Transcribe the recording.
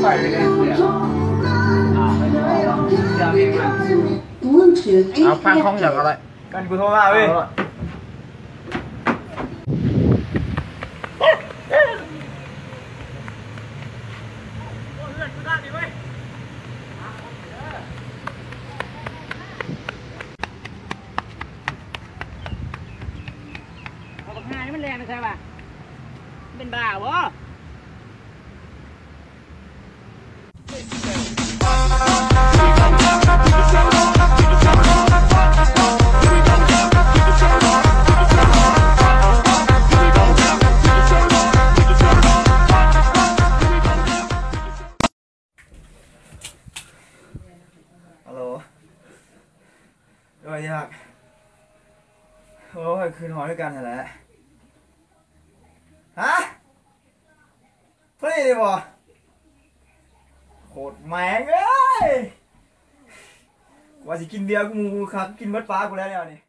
ເອົາຟັງຂອງຫຍັງກໍໄດ້ ກັນກູໂທມາເວີຍ. ເອົາບັກຫ່ານີ້ມັນແລ່ນໄປໃສວະ? ມັນເປັນບ້າບໍ່? ຮັລໂຫຼ ໂອ້ຍ ຢາກ ໂອ້ຍ ຄືນຮອດຄືກັນຫັ້ນແຫຼະ. ຮະ? ຜູ້ນີ້ນີ້ບໍ່? ໂຄດແມ່ງເອີຍ ກວ່າຊິກິນເບຍກູ ກູຄັກກິນເບິດປາກູແລ້ວແນວນີ້.